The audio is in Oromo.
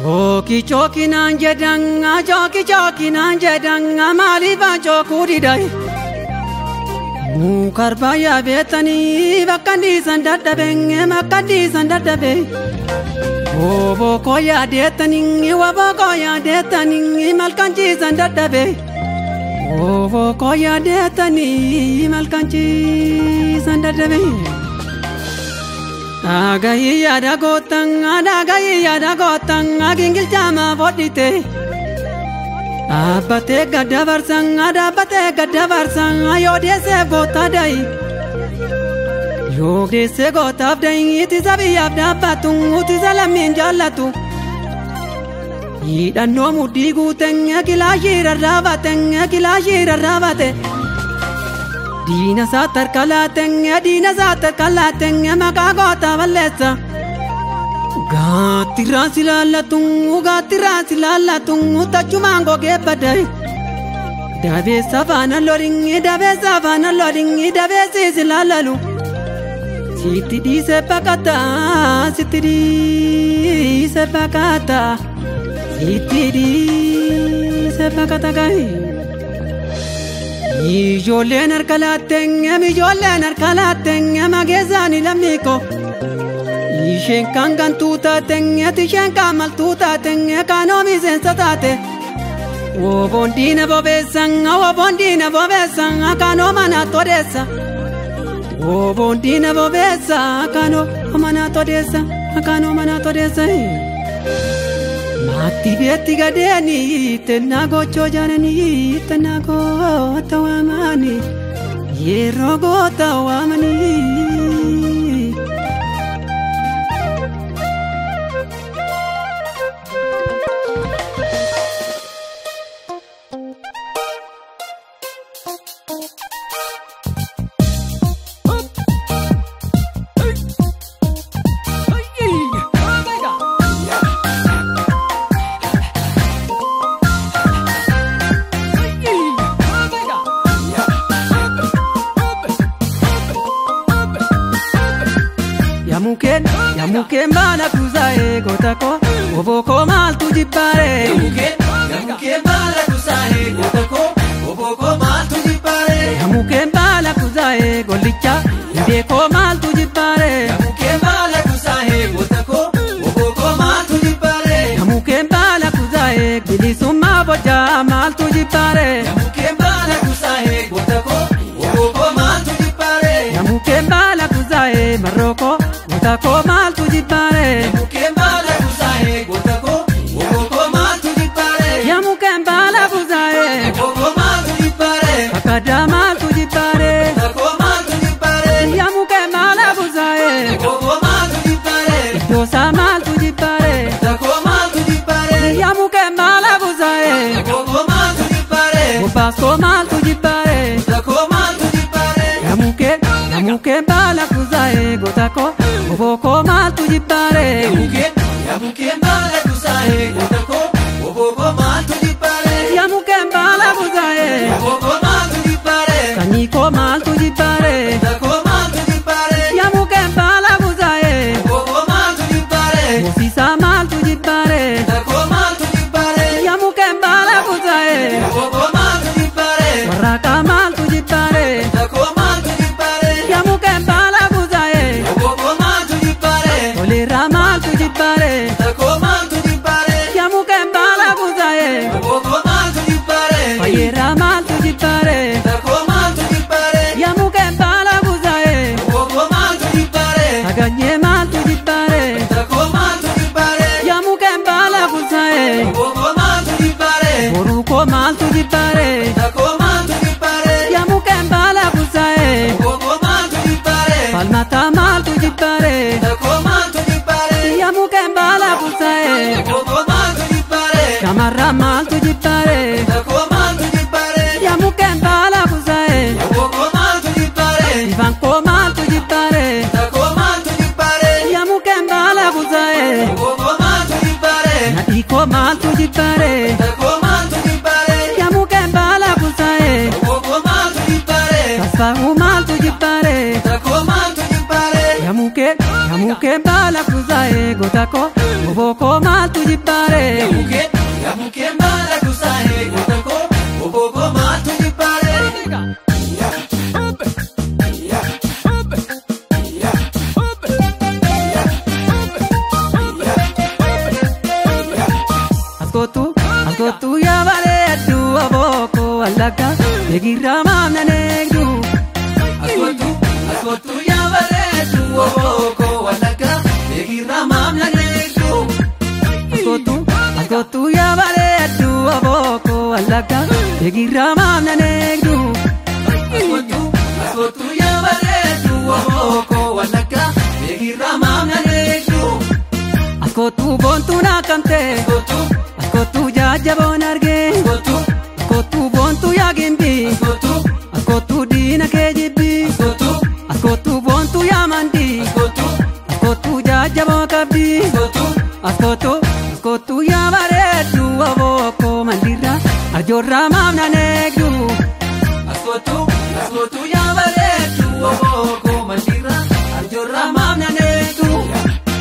Choki choki naan jedhan choki choki naan jedhan maaliif chookuu didai. Mukarba yaabeetanii bakka dhiisan dadhabee bakka dhiisan dadhabee. Obbo yaadeetanii waboo yaadeetanii malkan ciisan dadhabee. Obbo yaadeetanii malkan ciisan dadhabee. Dhagahi yaada gootan dhagahi yaada gootan gingilchaama fodhite. Dhaabbatee gadda barsan dhaabbatee gadda barsan yoo deessee goota da'i. Yoo deessee gootaaf da'i ittisa biyyaaf dhaabbatu ittisa lammiin jaallatu. Hidhannoo mudhii guuteen kilaashii rarraabate kilaashii rarraabate. Diina isaa tarka laateen diina isaa tarka laateen maqaa goota balleessa. Gaattiraan si laallatu gaattiraan si laallatu tachumaan gogee baddae. Dabeessa faana loringi dabeessa faana loringi dabeessi si laallalu. Sitti dhiisee baqata sitti dhiisee baqata sitti dhiisee baqata gahi. Ijoolleen harka laateen ijoolleen harka laateen mageessaani lammiiko. Isheen kan gantuu taateen isheen kan maltuu taateen kan oomiseensa taate. Woboon diina bobeessan woboon diina bobeessan kan oomana todeessa. Woboon diina bobeessa kan oomana todeessa kan oomana todeessa. Maatti beetti gadeeni tennaa gochoo jaananii tennaa goota waamanii yeroo goota waamanii. Yamukeen baala kuusaa'ee goota koo obbo koo maaltu jibbaaree. Yamukeen baala kuusaa'ee goota koo obbo koo maaltu jibbaaree. Yamukeen baala kuusaa'ee gollicha hundee koo maaltu jibbaaree. Yamukeen baala kuusaa'ee goota koo obbo koo maaltu jibbaaree. Yamukeen baala kuusaa'ee bilisummaa bocaa maaltu jibbaaree. Yamukeen baala kuusaa'ee goota koo obbo koo maaltu jibbaaree. Yamukeen baala kuusaa'ee marrookoo. Goota koo maaltu jibbaaree. Yamukeen baala kuusaa'ee goota koo obbo koo maaltu jibbaaree. Yamukeen baala kuusaa'ee obbo koo maaltu jibbaaree. Fakkadaa maaltu jibbaaree. Goota koo maaltu jibbaaree. Yamukeen baala kuusaa'ee obbo koo maaltu jibbaaree. Iddoosaa maaltu jibbaaree. Goota koo maaltu jibbaaree. Yamukeen baala kuusaa'ee obbo koo maaltu jibbaaree. Bobbaaskoo maaltu jibbaaree. Goota koo maaltu jibbaaree. Yamukeen baala kuusaa'ee goota koo. Obbo koo maaltu jibbaaree. Yamukeen baala kuusaa'ee goota koo obbo koo maaltu jibbaaree. Yamukeen baala kuusaa'ee obbo koo maaltu jibbaaree. Sanyii koo maaltu jibbaaree. Goota koo maaltu jibbaaree. Yamukeen baala kuusaa'ee obbo koo maaltu jibbaaree. Moosiisaa maaltu jibbaaree. Goota koo maaltu jibbaaree. Yamukeen baala kuusaa'ee obbo koo maaltu jibbaaree. Warraaqaa maaltu jibbaaree. Goota koo maaltu jibbaaree. Yamukeen baala kuusaa'ee obbo koo maaltu jibbaaree. Toleeraa maaltu jibbaaree. Goota koo maaltu jibbaaree. Yamukeen baala kuusaa'ee obbo koo maaltu jibbaaree. Fayyeeraa maaltu jibbaaree. Goota koo maaltu jibbaaree. Yamukeen baala kuusaa'ee obbo koo maaltu jibbaaree. Saganyee maaltu jibbaaree. Goota koo maaltu jibbaaree. Yamukeen baala kuusaa'ee obbo koo maaltu jibbaaree. Boruu koo maaltu jibbaaree. Goota koo maaltu jibbaaree. Yamukeen baala kuusaa'ee obbo koo maaltu jibbaaree. Falmataa maaltu jibbaaree. Goota koo maaltu jibbaaree. Yamukeen baala kuusaa'ee obbo koo maaltu jibbaaree. Shamarran maaltu jibbaaree. Goota koo maaltu jibbaaree. Yamukeen baala kuusaa'ee obbo koo maaltu jibbaaree. Ifaan koo maaltu jibbaaree. Goota koo maaltu jibbaaree. Yamukeen baala kuusaa'ee obbo koo maaltu jibbaaree. Nadhii koo maaltu jibbaaree. Goota koo maaltu jibbaaree. Yamukeen baala kuusaa'ee obbo koo maaltu jibbaaree. Tasfaa'uu maaltu jibbaaree. Goota koo maaltu jibbaaree. Yamukeen Yaamukee yaamukee baala kuusaa'ee goota koo obbo maaltu jibbaaree. Yaamukee yaamukee baala kuusaa'ee goota koo obbo maaltu jibbaaree. Askootu askootu yaa bareeddu obbo wallagga eegirraa maamna eegdu. Askootu askootu yaa bareeddu obbo wallagga eegirraa maamna eegdu. Askootu askootu yaa bareeddu obbo wallagga eegirraa maamna eegdu. Askootu askootu yaa bareeddu obbo wallagga eegirraa maamna eegdu. Askootu boontuu naakamtee. Askootu. Askootu jajjaboon argee. Askootu. Askootu boontuu yaa gimbii. Askootu. Askootu diina kee jibbii. Askootu. Askootu boontuu yaa mandii. Askootu. Askootu jajjaboo qabdii. Askootu. Askootu askootu yaa bareeddu obbo mandirra arjoorraa maamna eegdu.